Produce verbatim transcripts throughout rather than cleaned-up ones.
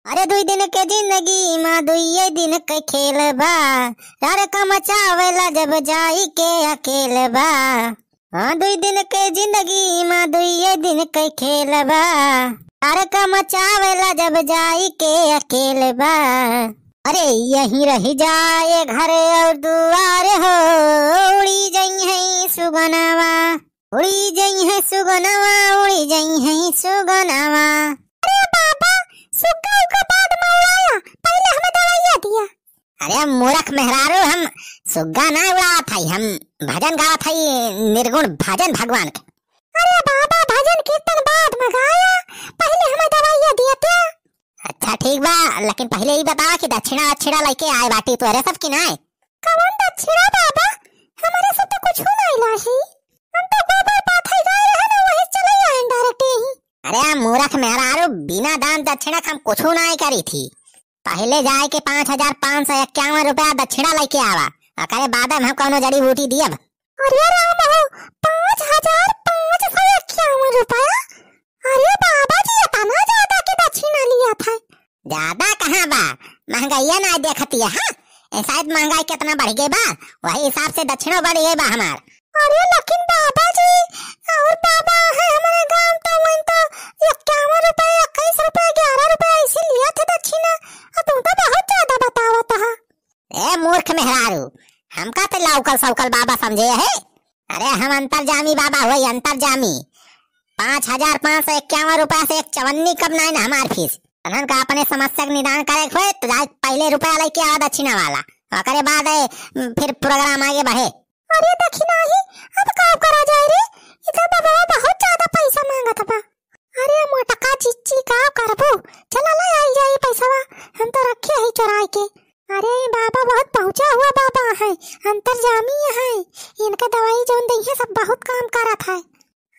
अरे दुई दिन के जिंदगी मा दुइये दिन के खेल बा, रड़का मचावेला जब जाई के अकेल बा। हाँ, दुई दिन के जिंदगी मा दुइये दिन के खेल बा, रड़का मचावेला जब जाई के अकेल बा। अरे यहीं रहि जाए घर और दुआर हो, उड़ी जइहैं सुगनवा। उड़ी जइहैं सुगनवा, उड़ी जइहैं सुगनवा। अरे बाबा, सुग्गा उग्गा बाद में उड़ाया, पहिले हमें दवाइया दिया। अरे मूर्ख मेहरारू, हम सुग्गा ना उड़ावत हई, हम भजन गावत हई, निर्गुण भजन भगवान के। अरे बाबा, भजन कीर्तन बाद में गाया, पहिले हमें दवाइया दिया त्या। अच्छा ठीक बा, लेकिन पहिले ई बतावा कि दक्षिणा वक्षिणा लइके आए बाटी तोहरे सब कि नाय? कवन दक्षिणा बाबा? हमरे से तो कुछ नाय लाही। हम तो गोबर पाथई गए रहे ना, वही चले आए direct यही। अरे मूर्ख मेहरारू, बिना दान दक्षिणा के हम कुछ नाय करी थी। पहिले जाए के पाँच हजार पाँच सौ इक्यावन रुपया दक्षिणा लइके आवा, ओकरे बाद में हम कौनो जड़ी बूटी दियब। अरे राम हो, पाँच हजार पाँच सौ इक्यावन रुपया? अरे बाबा जी, इतना ज्यादा के दक्षिणा लिया था। ज्यादा कहाँ बा, महंगाइया ना देखती है, हाँ? ए, शायद महंगाई कितना बढ़ गई बा, वही हिसाब से दक्षिणो बढ़ गई बा हमार। अरे लेकिन बाबा जी, और बाबा है हमारे गांव तो वहीं तो इक्यावन रुपए, इक्कीस रुपए, ग्यारह रुपए ऐसे लिया थे दक्षिणा, और तुम तो बहुत ज्यादा बतावत है। ए मूर्ख मेहरारू, हमका ते लौकल सौकल बाबा समझे है? अरे हम अंतर्जामी बाबा हुई, अंतर्जामी। पाँच हजार पाँच सौ इक्यावन रुपया से एक चवन्नी कम नाई ना हमार फीस। तनन का अपने समस्या के निदान करे के होए तो जाए पहिले रुपया लइके आवा दक्षिणा वाला, ओकरे बाद ए, फिर program आगे बढ़े। अरे दक्षिणा ही, अब का करा जाए रे? इधर बाबा बहुत ज्यादा पैसा मांगत बा। अरे मोटका चिच्ची, का करबू? चला ले आई जाई पैसवा, हम तो रखे ही चोराई के। अरे बाबा बहुत पहुँचा हुआ बाबा है, अंतर्जामी है, इनका दवाई जौन दई है सब बहुत काम करत है।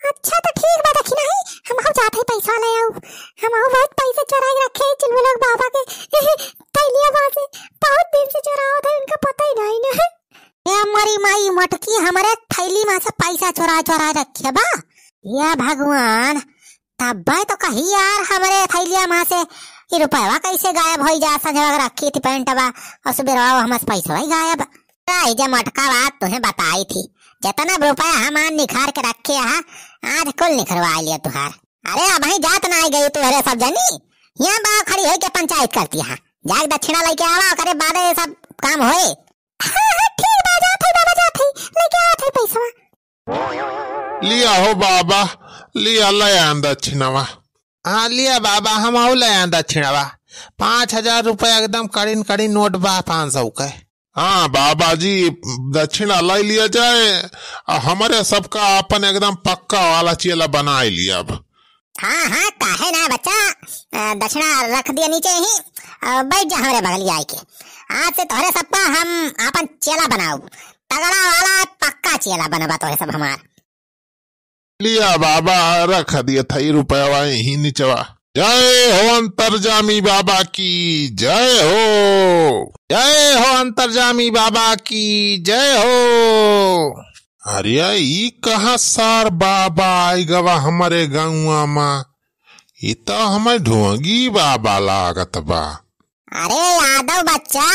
अच्छा तो ठीक बा दक्षिणा ही, हम हो जात है पैसा ले आऊ, हम हो बहुत पैसे चोराई रखे हैं चुलबुल बाबा के थैलिया बा से, बहुत दिन से चोरावत है, उनका पता ही नहीं ना। ए मोरी माई मोटकी, हमरे थैली मा से पैसा चोरा चोरा रखे बा। या भगवान, तब्बे तो कही यार, हमरे थैलिया मा से ई रुपयवा कैसे गायब होई जा? संझवा के रखी थी पैंटवा और सुबेरवा वो हमसे पैसवा ही गायब। आई जे मोटका बात तुहे बताई थी, जितना रुपया हमार निखार के रखे हा, आज कुल निखरवा लिया तुहार। अरे अबहीं जात ना आई गई तुहरे सब जनी, यहाँ बा खड़ी होई के पंचायत करती हा। जाके दक्षिणा लइके आवा, ओकरे बाद ये सब काम होए। हाँ, हाँ, ठीक बा, जात है बाबा, जात है, लइके आवत है पैसवा। लिया हो बाबा, लिया, ले आन दक्षिणवा। हाँ, लिया बाबा, हम आऊ ले आन दक्षिणवा। पाँच हजार रुपया एकदम कड़िन कड़िन नोट बा, पाँच सौ के। हाँ बाबा जी, दक्षिणा ले लिया जाए, आ हमरे सबका अपन एकदम पक्का वाला चेला बनाए लिया अब। हाँ, हाँ, काहे ना बच्चा, अ, दक्षिणा रख दिया नीचे ही, अ, बैठ जा हमरे बगलिया आइके। आज से तोहरे सबका हम आपन चेला बनाऊ, तगड़ा वाला पक्का चेला बनबा तोहरे सब हमार। लिया बाबा, रख दिया था ई रुपयवा यही निचवा। जय हो अंतर्जामी बाबा की जय हो, जय हो अंतर्जामी बाबा की जय हो। अरे ई कहाँ सार बाबा आई गवा हमरे गौवा मा? ई तो हमें ढोंगी बाबा लागत बा। अरे यादव बच्चा,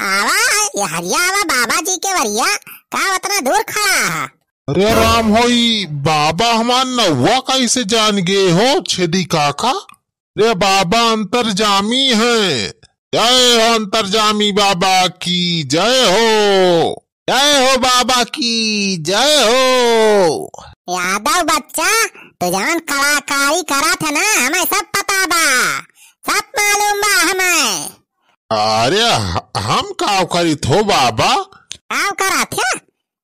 आवा, ये हरिया आवा बाबा जी के वरिया, का उतना दूर खड़ा है? अरे राम होई, बाबा हमार नौवा कैसे जान गए हो छेदी काका? रे बाबा अंतर्जामी हैं। जय हो अंतर्जामी बाबा की जय हो। जय हो बाबा की जय हो। यादव बच्चा, तू जवन कलाकारी करत है ना, हमें सब पता बा, सब मालूम बा हमें। अरे ह-, हम काव करित हो बाबा? काव करत है?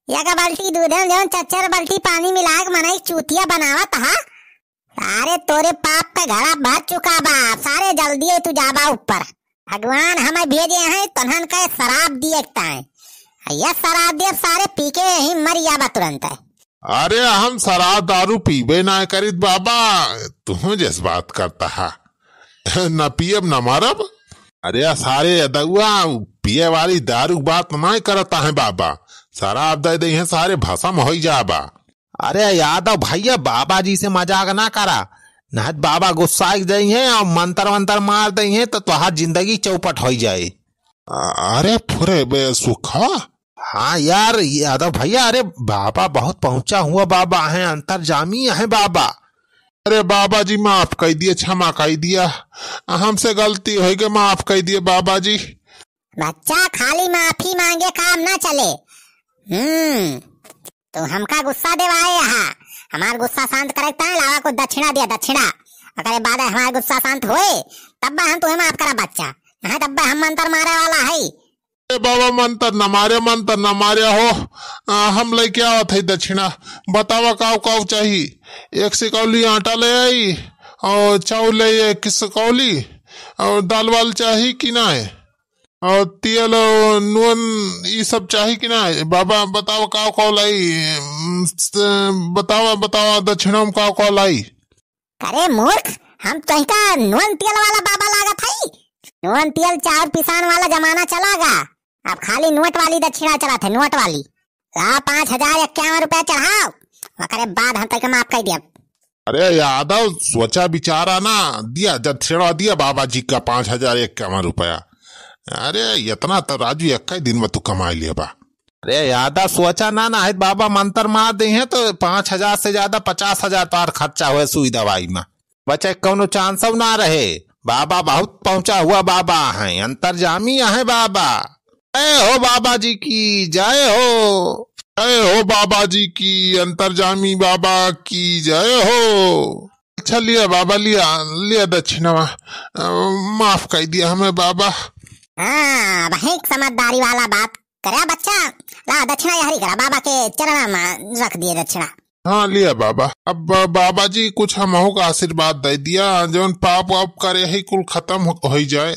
एक बाल्टी दूध में जवन चच्चर बाल्टी पानी मिला के मनई चूतिया बनावत हा। सारे तोरे पाप का घड़ा भर चुका बा। सारे जल्दी ही तू जाबा ऊपर। भगवान हमें भेजे हैं तोहन का शराब दिए ताए। यह शराब दिए सारे पी के ही मर जाबा तुरंत है। अरे हम शराब दारू पीबे ना करित बाबा, तू जस बात करता हा। न पियब न मरब। अरे सारे अदउआ, पिए वाली दारू बात ना करता है बाबा, शराब दे दे हैं सारे भसम होई जाबा। अरे यादव भैया, बाबा जी से मजाक ना करा, नाहीं त बाबा गुस्सा जइहैं अउर मंतर वंतर मार दइहैं, त तोहार जिंदगी चौपट होइ जाए। अ-, अरे फुरे बे सुखा। हाँ यार यादव भइया, अरे बाबा बहुत पहुँचा हुआ बाबा हैं, अंतर्जामी हैं बाबा। अरे बाबा जी, माफ कइ दिया, क्षमा कइ दिया, हमसे गलती होइ गई, माफ कइ दिया बाबा जी। बच्चा, खाली माफी माँगे काम न चले। हम्म, तू हमका गुस्सा देवाए हा, हमार गुस्सा शांत करे ताईं लावा कुछ दक्षिणा दिया, दक्षिणा। ओकरे बाद हमार गुस्सा शांत होए, तब हम तुहे माफ करा बच्चा, नाहीं तब हम मंतर मारे वाला है। ए बाबा, मंतर न मारे, मंतर न मारे हो। आ, हम लइके आवत है दक्षिणा। बतावा काव काव चाही? एक सिकौली आटा ले आई अउर चाउर ले एक सिकौली अउर दाल वाल चाही कि नाहीं? अउर तेल अउर नून ई सब चाही कि नाहीं? बाबा बतावा काव काव लाई? उम, स-, बतावा, बतावा दक्षिणा में काव काव लाई? अरे मूर्ख, हम तोहिका नून तेल वाला बाबा लागत हई? नून तेल चाउर पिसान वाला जमाना चला गा, अब खाली नोट वाली दक्षिणा चलत है, नोट वाली। ला पाँच हजार इक्यावन रुपया चढ़ाओ, ओकरे बाद हम तोहिका माफ कइ देब। अरे यादव, सोचा विचारा ना, दिया दक्षिणा दिया बाबा जी का पाँच हजार इक्यावन रुपया। अरे इतना तो राजू एक ही दिन में तू कमाई लेबा। अरे यादव, सोचा ना, नाहीं त बाबा मंतर मार दइहैं तो पाँच हजार से ज्यादा पचास हजार तोहार खर्चा होए सुई दवाई में। बचे कौनो चांसौ ना रहे। बाबा बहुत पहुँचा हुआ बाबा हैं, अंतर्जामी हैं बाबा। जय हो बाबा जी की, जय हो। जय हो बाबा जी की, अंतर्जामी बाबा की जय हो। अच्छा लिया बाबा, लिया, लिया दक्षिणवा। अ, माफ कइ दिया हमें बाबा। हाँ, बहुत समझदारी वाला बात करे बच्चा। ला दक्षिणा यहरी करा, बाबा के चरणा में रख दिए दक्षिणा। हाँ, लिया बाबा। अब बा-, बाबा जी कुछ हमहू का आशीर्वाद दइ दिया, जौन पाप वाप करे है कुल खतम हो, होइ जाए।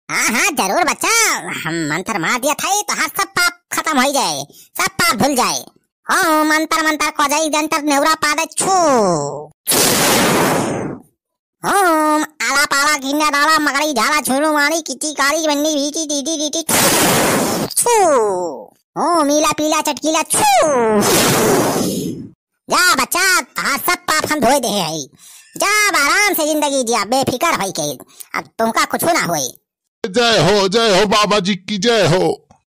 हाँ, हाँ, जरूर बच्चा, हम मंतर मार दिया था, तोहार सब पाप खतम होइ जाए, सब पाप धुल जाए। ओम अंतर मंतर कोजई जंतर नेवरा पादे छू। ओम आला पाला गिंडा डाला मकड़ी झाला झुलू मारी किची कारी बन्नी भीटी डीटी डीटी छू। ओम नीला पीला चटकीला छू। जा बच्चा, तोहार सब पाप हम धोए देहे हई। जा अब आराम से जिंदगी जिया, बेफिकर होई के। अब तुमका कुछ ना होई। जय हो, जय हो बाबा जी की जय हो।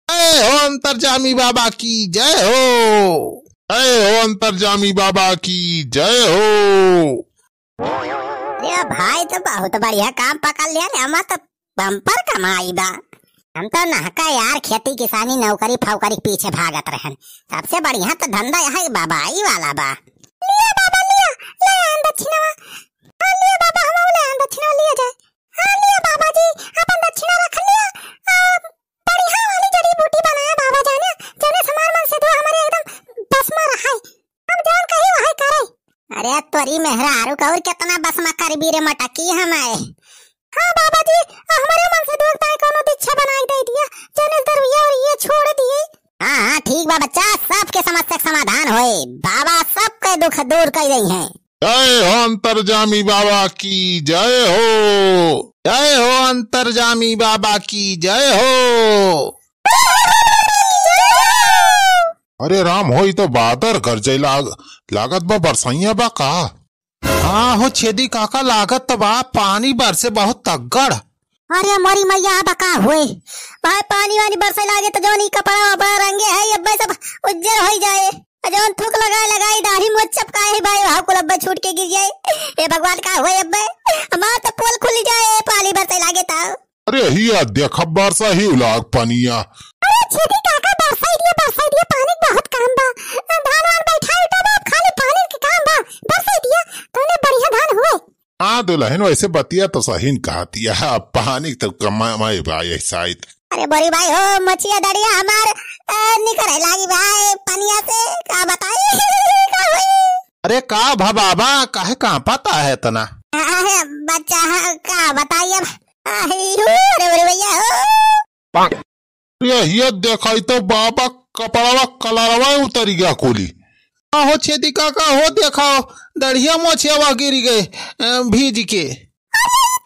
जय हो अंतर्जामी बाबा की जय हो। जय हो अंतर्जामी बाबा की जय हो। अरे भाई, तो बहुत बढ़िया काम पकड़ लिया रे, हमार तो बम्पर कमाई बा। हम तो नहका यार खेती किसानी नौकरी फौकरी के पीछे भागत रहन, सबसे बढ़िया तो धंधा यही बाबा ई वाला बा। लिया बाबा लिया, ले आन दक्षिणवा। हाँ लिया बाबा, हम ले आन दक्षिणवा, लिया जाए। हाँ लिया बाबा जी, अपन दक्षिणा रख लिया। आ, बढ़िया वाली जड़ी बूटी बनाया बाबा जाने, जने से हमार मन से दुआ हमारे एकदम बस में रहाई। हम जौन कही वही करे। अरे तोरी मेहरारू का और कितना बस में करबी रे मटकी हमारे। हाँ बाबा जी, आ, हमारे मन से दुआ ताई कोनो दीक्षा बनाई दे दिया, जने दरुइया और ये छोड़ दिए। हाँ, हाँ, ठीक बा बच्चा, सबके समस्या के समाधान होए। बाबा सबके दुख दूर कर रही हैं। जय हो अंतर्जामी बाबा की जय हो। जय हो अंतर्जामी बाबा की जय हो। अरे राम हो, ई तो बादर गरजे लाग-, लागत बा, बरसैया बा का? हाँ हो छेदी काका, लागत तो बा, पानी बरसे बहुत तगड़। अरे मोरी मैया, अब का होए? भाई पानी वानी बरसे लागे तो जौन ई कपड़ा वपड़ा रंगे है, अब्बे सब उज्जर होई जाए। आ जौन थूक लगाए लगाई दाढ़ी मोछ चपकाए है भाई, वहाँ कुल अब्बे छूट के गिर जाए। ए भगवान का होए अब्बे? हमार तो पोल खुल जाए, पानी बरसे लागे तो। अरे हिया देख बरसा ही उलाग पनिया। अरे छेदी काका बरसाई दिया, बरसाई दिया, पानी बहुत काम बा। धान वान बैठा उठा बा, अब खाली पानी के काम बा। बरसाई दिया, तूने बढ़िया धान हुए। हाँ दुलहिन, वैसे बतिया तो सही न कहतिया, पानी तो कमाए बा यही साइत। अरे बोरी भाई हो, मछिया दड़िया हमार, ए, निकरे लागी भाई पनिया से, का बताई, का होई? अरे का भा बाबा, काहे कांपत आहे इतना? अरे बच्चा, हाँ, का बताई अब? अरे हो, अरे बोरी भैया हो। ये, ये देखाई तो बाबा कपड़वा कलरवा उतरी गया कुली। का हो छेदी काका हो, देखाओ दढ़िया मोछियावा गिरी गए, अ, भीज के। अरे ई